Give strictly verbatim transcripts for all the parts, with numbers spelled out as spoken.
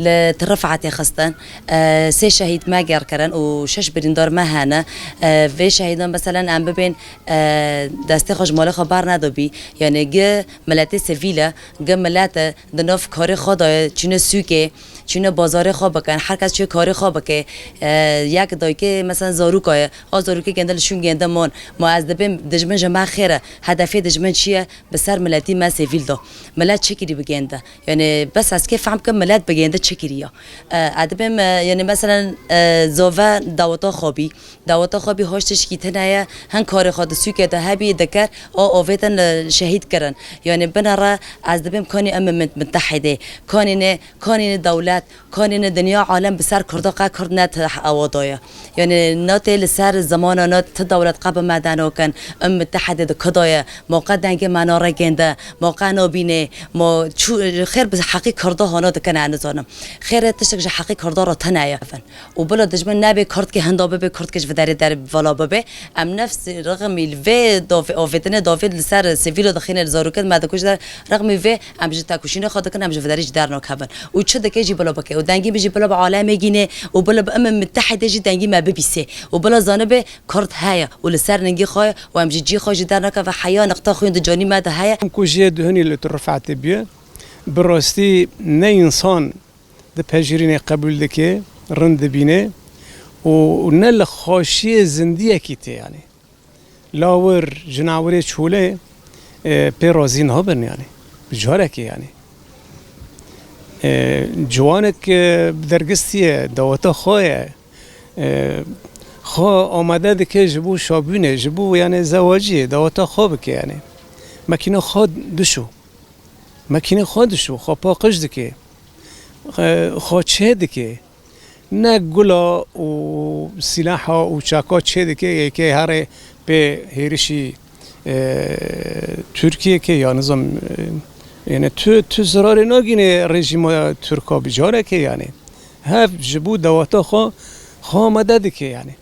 Li Tirifetê xistin, e, sê şehîd me ger kirin û şeş birîndar me hene. E, vê şehîdan, meselen, em bibên, e, destê xwe ji malê xwe bernedabî. Yanî gi miletê sivîl e, gi milet e, di nav karê xwe de ye, çûne sûkê, çûne bazarê xwe bikin, her kes çûye karê xwe bike. E, yek dayikê, meselen, zaroka ye, a zarokê gende li şûn gende man. Ma ez dibêm dijmin ji me xêr e. Hedefê dijmin çi ye? Bi ser miletî me sivîl de. Milet çi kirî bigende? Yanî bes ez kê fehm kim milet bigênde çi kiriya. E, ez dibêm, e, yanî meselen, e, zave daweta xwe bî. Daweta xwe bî hoş tişkî tune ye. Hin karê xwe di sûkê de hebî diker, o ovêtin, e, şehîd kirin. Yanî binere ez dibêm kanî em mit-, mitehidê. Kanî ne, kanî ne dewlet, kanî ne dinya alem bi ser Kurda qe Kurd ne ti ewa daye. Yanî na tê li ser zimana na ti dewlet qe bi me deno kin, em mitehedê di kuda ye, ma qe dengê me na regên de, ma qe nabînê, ma çû, xêr bi heqî Kurda hana dikin, ez nizanim. Xêr e tiştek ji heqî Kurda re tune ye. Û bila dijmin nebê Kurdkê hinda bibe, Kurdkê ji vê derê der vala bibe. Em nefsî rixmî li vê dovê, avêtinê dovê li ser sivîlo dixîne, li zarokên me dikuje, rixmî vê em ji tekoşînê xwe dikin, em ji vê derê jî dernakevin. Û çi dike jî bila bike. Û dengî min jî bila bi alemê gîne û bila bi em mitehedê jî dengî me bibîse. Û bila zanibe Kurd heye û li ser ningî xwe ye û em ji cî xwe jî dernakeve, heya niqta xwîn di canî me de heye. Em ku jê duhinî li tu rifetê bûye, bi rastî ne însan di pejirînê qebûl dike, rind dibîne û ne li xweşiyê zindiyekî tê, yanî. Lawir, jinawirê çolê, e, pê razî nabin, yanî. Bi carekê, yanî. E, ciwanek, e, bi dergistî ye, daweta xwe ye. E, xwe amade dike ji bo şabûnê, ji bo, yanî, zewaciyê, daweta xwe bike, yanî. Mekîna xwe dişo. Mekîna xwe dişo, xwe paqij dike. Xwe, xwe çê dike. Ne gula û sîlaha û çaka çê dike, yekê herê pê hêrişî, e, Tirkiyê ke ya nizam, e, yani tu, tu zirarê nagînê rejîma Tirka bi carekê yani. Hev ji bo dewata xwe, xwe amade dike yani.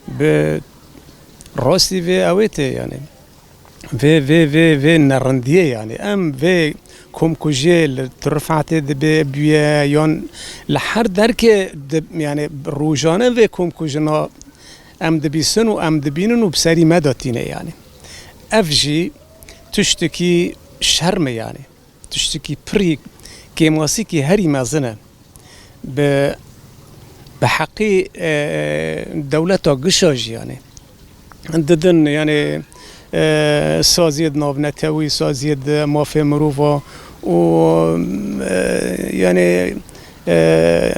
Bi rastî vê ew ê tê, yanî. Vê, vê, vê, vê nerindiyê, yanî. Em vê komkujiyê li Tirifetê dibe bûye, yan li her derkê di, yanî, rojane vê komkujina em dibîsin û em dibînin û bi serî me de tîne, yanî. Ev jî tiştekî şerm e, yanî. Tiştekî pirî kêmasîkî herî mezin e. Bi, bi heqî, e, dewleta gişa jî, yanî. Didin, yanî, e, saziyê di navnetewî, saziyê di mafê mirova û, e, yanî, e,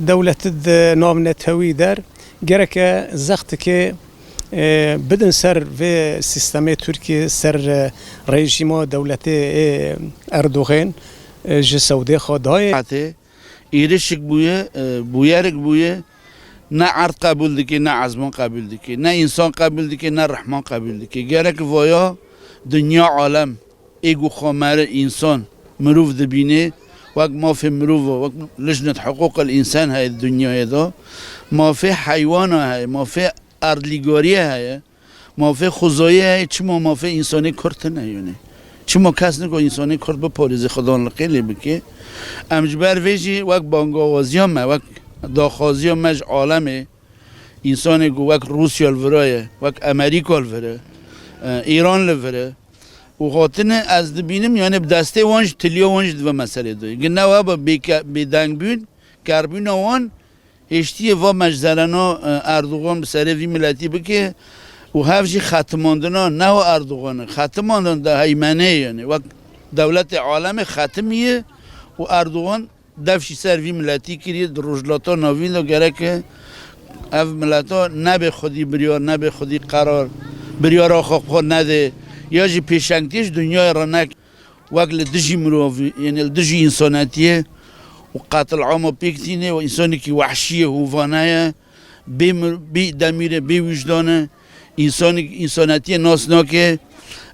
dewleti di navnetewî der gereke zextikê, e, bidin ser vê sîstemê Tirkiyê, ser, e, rejîma dewletê ê Erdogan, e, ji sewdê xwe dayê. Hatê, êrişik bûye, e, bûyerik bûye, ne erd qebûl dike, ne ezman qebûl dike, ne însan qebûl dike, ne rehman qebûl dike. Gerek vaya dinya alem. Ê ku xwe mere însan, mirov dibîne, wek mafê mirov, wek lijnet hiqûqil însan heye di dinyayê de, mafê heywana heye, mafê erdlîgariyê heye, mafê xwezayê heye, çima mafê însanê Kurd tune, yanî? Çima kes niko însanê Kurd biparêze, Xudan li qêlê bike? Em ji ber vê jî wek bangawaziya me, wek daxwaziya me ji alemê, însanê ku wek Rûsya li vira ye, wek Amerîka li vir e, e, Îran li vir e, û hatine, ez dibînim, yanî bi destê wan jî, tiliya wan jî di vê meselê de ye. Gine we bi bêke-, bêdengbûn, kerbûna wan hêştiye va meczerena, e, Erdogan bi serê vî miletî bike û hev jî xetimandina ne wa Erdogan e. Xetimandin de heymenê ye, yanî wek dewletê alemê xetimiye û Erdogan dev jî ser vî miletî kiriye, di Rojhilata Navîn de gereke ev mileta nebe xwedî biryar, nebe xwedî qerar, biryara xwe xwe nede, ya jî pêşengtiyê ji dinyayê re neke. Wek li dijî mirovî, yanî li dijî însanetiyê û qetilama pêk tîne û însanekî wehşî ye, hovane ye, bê mir-, bê demîr e, bê wijdan e, însanek-, însanetiyê nas nake.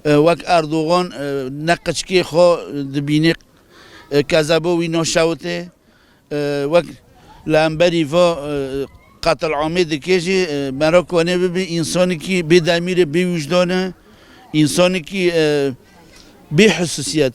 E, wek Erdogan, e, ne qiçkê xwe dibîne, e, kezebo wî naşewitê. E, wek li hemberî va, e, qetilamê dike jî, e, mera ku wanê bibe însanekî bê demîr e, bê wijdan e, însanekî, e, bê hisûsiyet,